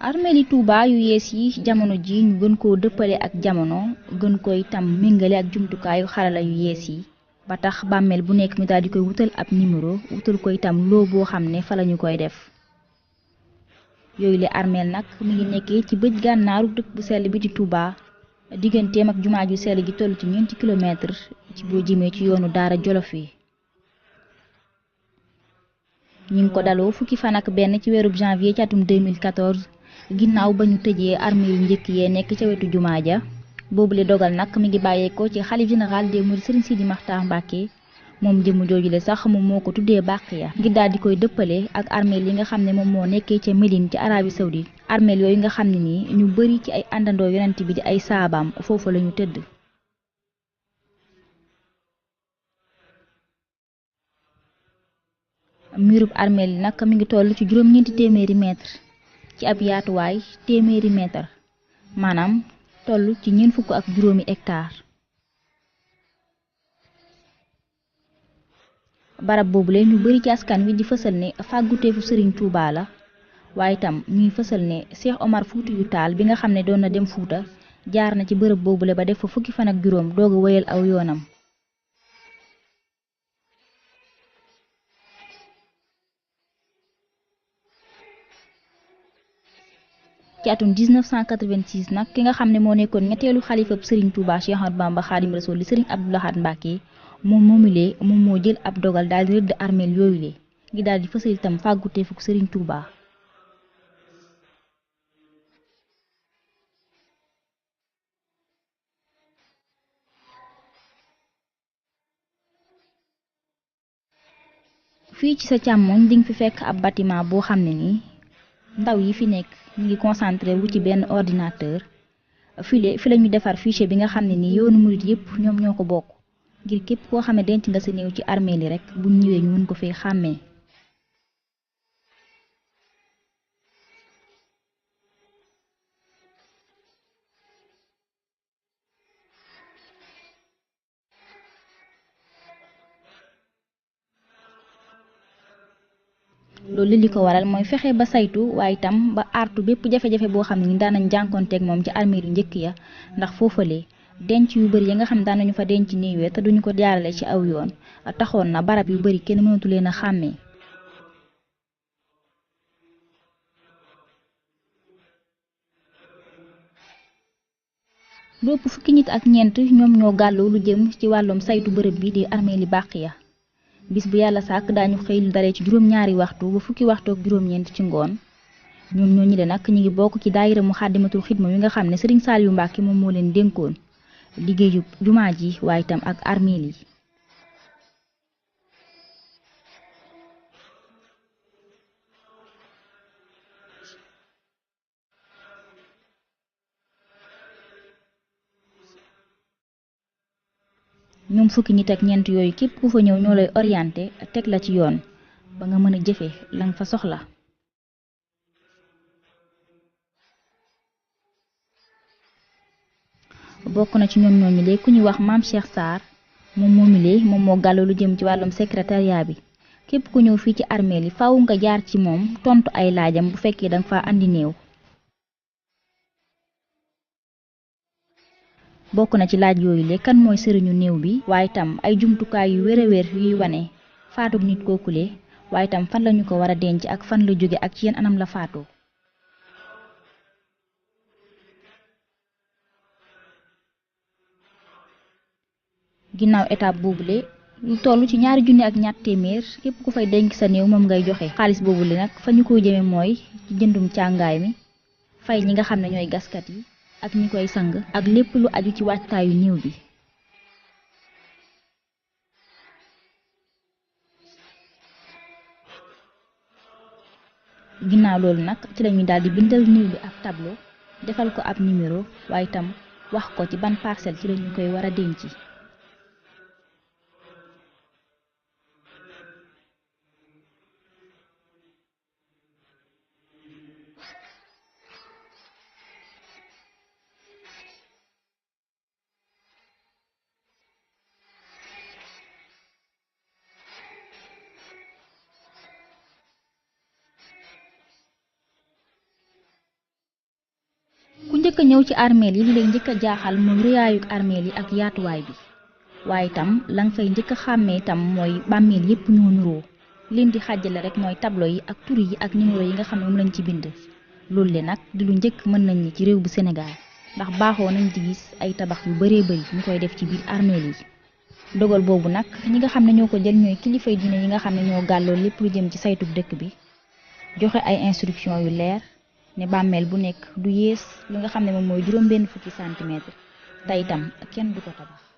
armeeli Touba yu yees yi jamono ji ñu gën koo dëppale ak jamono gën ko itam méngale ak jumtukaayu xarala yu yees yi ba tax bàmmeel bu nekk ñu daal di koy wutal ab numéro wutal ko itam loo boo xam ne fa lañu koy def yooyu le armeel nag mi ngi nekkee ci bëj gànnaaru dëkk bu sell bi di Touba digganteem ak jumaa ju sell gi toll ci 4 kilomètre ci boo jëmee ci yoonu daara Jolof yi ñu ngi ko daloo fukki fan ak benn ci weerub janvier ci atum 2014 ginnaaw ba ñu tëjee armée yu njëkk yee nekk ca wetu jumaa ja boobule dogal nag mi ngi bàyyeekoo ci xalif général des mourides Serigne Sidi Makhtar Mbacké moom jëmm joojule sax moom moo ko tuddee Baqiya ngir daal di koy dëppale ak armée yi nga xam ne moom moo nekkee ca Médine ci Arabie Saoudite armée yooyu nga xam ne nii ñu bari ci ay àndandoo yonent bi di ay saabaam foofu lañu tëdd. murub armeel yi nag mi ngi toll ci juróom-ñeenti téeméeri mètre ci ab yaatuwaay téeméeri mètre maanaam toll ci 25 hectare barab boobule ñu bari ci askan wi di fësal ne fàgguteefu Serigne Touba la waaye itam ñuy fësal ne Cheikh Omar Foutiyou Tall bi nga xam ne doon na dem Fuuta jaar na ci bërëb boobule ba def fa fukki fan ak juróom doog a wéyal aw yoonam. ci atum 1986 nag ki nga xam ne moo nekkoon ñetteelu xalifab Serigne Touba Cheikh Ahmadou Bamba Khadim Rassoul li Serigne Abdou Lahad Mbacké moom moo jël ab dogal daal di rëdd armeel yooyu le ngi daal di fësal itam fàgguteefuk Serigne Touba. fii ci sa càmmoñ dinga fi fekk ab bâtiment boo xam ne nii ndaw yi fi nekk ñu ngi concentré wu ci benn ordinateur fi la ñu defar fichier bi nga xam ne nii yoonu murit yépp ñoom ñoo ko bokk ngir képp koo xam ne denc nga sa néew ci armeel yi rek bu ñëwee ñu mën ko fee xàmmee. loolu li ko waral mooy fexe ba saytu waaye itam ba artu bépp jafe-jafe boo xam ne ni daan nañ jànkonteeg moom ci armeel yu njëkk ya ndax foofale denc yu bari ya nga xam ne daan nañu fa denc néewee te duñu ko jaarale ci aw yoon taxoon na barab yu bari kenn mënatu leen a xàmmee. lu ëpp fukki nit ak ñeent ñoom ñoo gàllu lu jëm ci wàllum saytu bërëb bi di armeeli Baqiya bis bu yàlla sàkk daañu xëy lu daree ci juróom-ñaari waxtu ba fukki waxtu ak juróom-ñeent ci ngoon ñoom ñoo ñi le nag ñi ngi bokk ci daayira Muxaddamatul Xidma wi nga xam ne Serigne Saliou Mbacké moom moo leen dénkoon liggéeyu jumaa ji waaye itam ak armeel yi. ñoom fukki nit ak ñeent yooyu képp ku fa ñëw ñoo lay orienté teg la ci yoon ba nga mën a jëfe la nga fa soxla. bokk na ci ñoom ñooñu léegi ku ñuy wax Maam Cheikh Sarr moom moo gàllu lu jëm ci wàllum secrétariat bi képp ku ñëw fii ci armeel yi faaw nga jaar ci moom tontu ay laajam bu fekkee danga fa andi néew. bokk na ci laaj yooyu le kan mooy sëriñu néew bi waaye itam ay jumtukaay yu wér a wér yuy wane faatug nit kookule waaye itam fan lañu ko war a denc ak fan la jóge ak ci yenn anam la faatoo. ginnaaw étape boobule lu toll ci 2 junni ak ñaar téeméer képp ku fay denc sa néew moom ngay joxe xaalis boobule nag fa ñu koy jëme mooy ci jëndum càngaay mi fay ñi nga xam ne ñooy gaskat yi ak ñi koy sang ak lépp lu aju ci waajtaayu néew bi. ginnaaw loolu nag ci lañuy daal di bindal néew bi ab tableau defal ko ab numéro waaye itam wax ko ci ban parcelle ci lañu koy war a denc. njëkk a ñëw ci armeel yi li lay njëkk a jaaxal mooy rëyaayug armeel yi ak yaatuwaay bi waaye itam la nga fay njëkk a xàmmee itam mooy bàmmeel yépp ñoo nuroo leen di xàjjale rek mooy tableau yi ak tur yi ak numéro yi nga xam ne moom lañ ci bind loolu le nag di lu njëkk mën nañ ni ci réew bu Sénégal ndax baaxoo nañ di gis ay tabax yu bëree bëri ñu koy def ci biir armeel yi dogal boobu nag ñi nga xam ne ñoo ko jël ñooy kilifay diine yi nga xam ne ñoo gàlloo lépp lu jëm ci saytu dëkk bi joxe ay instruction yu leer ne bàmmeel bu nekk du yées li nga xam ne moom mooy juróom benn fukki centimètre te itam kenn du ko tabax